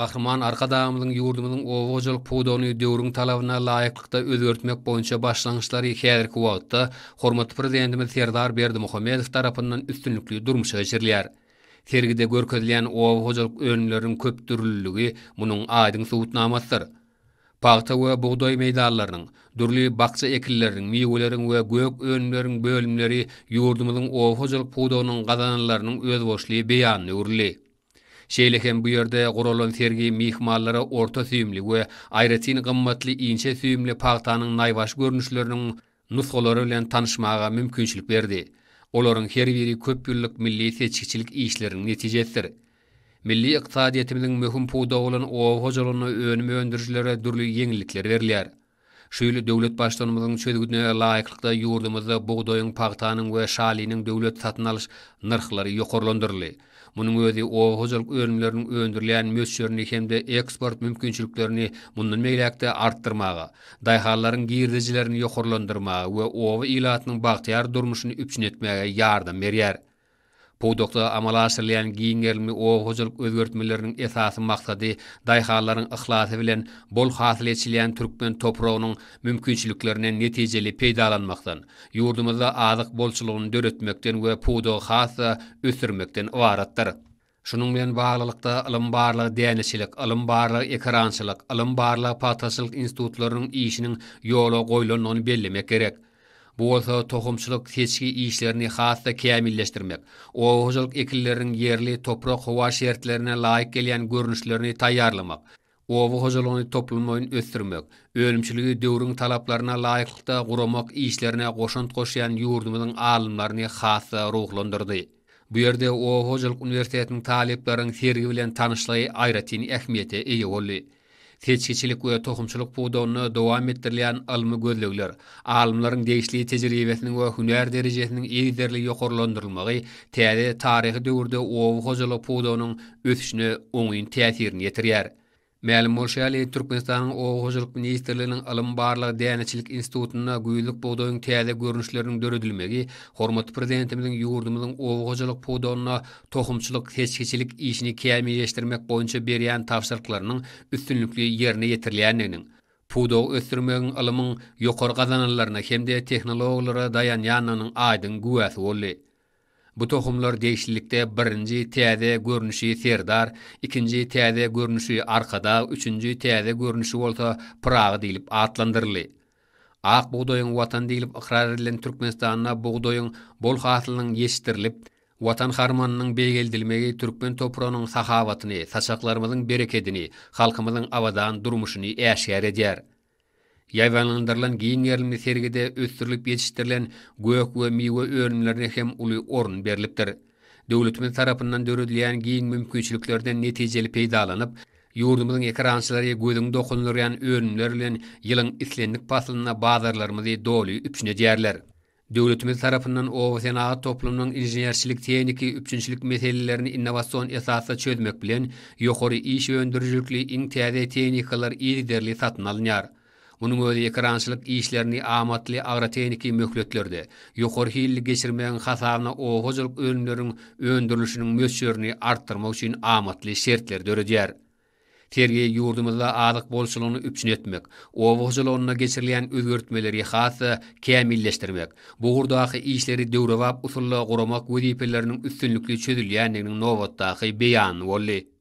Gahryman Arkadagymyzyň ýurdumyzyň oba hojalyk pudagyny döwrüň talabyna laýyklykda özgertmek boýunça başlangyçlary häzirki wagtda hormatly Prezidentimiz Serdar Berdimuhamedow tarapyndan üstünlikli durmuşa geçirilýär. Sergide görkezilýän oba hojalyk önümleriniň köpdürlüligi munuň aýdyň subutnamasydyr. Pagta we bugdaý meýdanlarynyň, dürli bakja ekinleriniň, miweleriň we gök önümleriň bölümleri ýurdumyzyň oba hojalyk pudagynyň gazananlarynyň özboluşly beýanyna öwrüldi. Şeýle hem bu ýerde guralan sergi myhmanlara orta süýümli we aýratyn gymmatly inçe süýümli pagtanyň naýbaşy görnüşleriniň nusgalary bilen tanyşmaga mümkinçilik berdi. Olaryň her biri köp ýyllyk milli seçgiçilik işleriniň netijesidir. Milli ykdysadyýetimiziň möhüm pudagy bolan oba hojalygynda önüm öndürijilere dürli ýeňillikler berilýär. Şu ýyl döwlet Baştutanymyzyň çözgüdine laýyklykda ýurdumyzda bugdaýyň, pagtanyň we şalynyň döwlet satyn alyş nyrhlary ýokarlandyryldy. Munuň özi oba hojalyk önümleriniň öndürilýän möçberini hem-de eksport mümkinçiliklerini mundan beýläk-de artdyrmaga, daýhanlaryň girdejilerini ýokarlandyrmaga we oba ilatynyň bagtyýar durmuşyny üpjün etmäge ýardam berýär. Pudakda amala aşyrylýan giň gerimli oba hojalyk özgertmeleriniň esasy maksady daýhanlaryň yhlasy bilen bol hasyl eçilýän türkmen topragynyň mümkinçiliklerinden netijeli peýdalanmakdan, ýurdumyzda azyk bolçulygyny döretmekden we pudagy has-da ösdürmekden ybaratdyr. Şunuň bilen baglylykda, ylym-barlag däneçilik, ylym-barlag ekerançylyk, ylym-barlag pagtaçylyk institutlarynyň işiniň ýola goýlandygyny bellemek gerek. Bu bolsa tohumçylyk seçgi işlerini has-da kämilleşdirmek, oba hojalyk ekinleriniň ýerli toprak-howa şertlerine laýyk gelýän görnüşlerini taýýarlamak, oba hojalygyny toplumlaýyn ösdürmek, önümçiligi döwrüň talaplaryna laýyklykda guramak işlerine goşant goşýan ýurdumyzyň alymlaryny has-da ruhlandyrdy. Bu ýerde oba hojalyk uniwersitetiniň talyplaryň sergi bilen tanyşlygy aýratyn ähmiýete eýe boldy. Seçgiçilik we tohumçylyk pudagynda dowam etdirilýän ylmy gözlegler, alymlaryň degişli tejribesiniň we hünär derejesiniň yzygiderli ýokarlandyrylmagy täze taryhy döwürde oba hojalygy pudagynyň ösüşine oňyn täsirini ýetirýär. Mälim bolşy ýaly, Türkmenistanyň Oba hojalyk ministrliginiň Ylym-barlag däneçilik institutynda güýzlük bugdaýyň täze görnüşleriniň döredilmegi hormatly Prezidentimiziň ýurdumyzyň oba hojalyk pudagynda tohumçylyk, seçgiçilik işini kämilleşdirmek boýunça berýän tabşyryklarynyň üstünlikli ýerine ýetirilýändiginiň, pudagy ösdürmegiň ylmyň ýokary gazananlaryna hem-de tehnologiýalara daýanýandygynyň aýdyň güwäsi boldy. Bu tohumlar degişlilikde birinji täze görnüşi Serdar, ikinji täze görnüşi Arkadag, üçünji täze görnüşi bolsa Pyragy diýlip atlandyryldy. Ak bugdaýyň Watany diýlip ykrar edilen Türkmenistanda bugdaýyň bol hasylynyň ýetişdirilip, Watan harmanynyň beýgeldilmegi türkmen topragynyň sahawatyny, saçaklarymyzyň berekedini, halkymyzyň abadan durmuşyny äşgär edýär. Ýaýbaňlandyrylan giň gerimli sergide ösdürilip ýetişdirilen gök we miwe önümlerine hem uly orun berlipdir. Döwletimiz tarapyndan döredilýän giň mümkinçiliklerden netijeli peýdalanyp, ýurdumyzyň ekerançylary gözüňi dokundyrýan önümler bilen ýylyň islendik paslynda bazarlarymyzy doly üpjün edýärler. Döwletimiz tarapyndan oba senagat toplumynyň inženerçilik-tehniki üpjünçilik meselelerini innowasion esasda çözmek bilen, ýokary iş öndürijilikli iň täze tehnikalar yzygiderli satyn alynýar. Munuň özi ekerançylyk işlerini amatly agrotehniki möhletlerde, ýokary hilli geçirmegiň hasabyna oba hojalyk önümleriniň öndürilişiniň möçberini artdyrmak üçin amatly şertleri döredýär. Sergi ýurdumyzda azyk bolçulygyny üpjün etmek, oba hojalygynda geçirilýän özgertmeleri has-da kämilleşdirmek, bu ugurdaky işleri döwrebap usulda guramak wezipeleriniň üstünlikli çözülýändiginiň nobatdaky beýany boldy.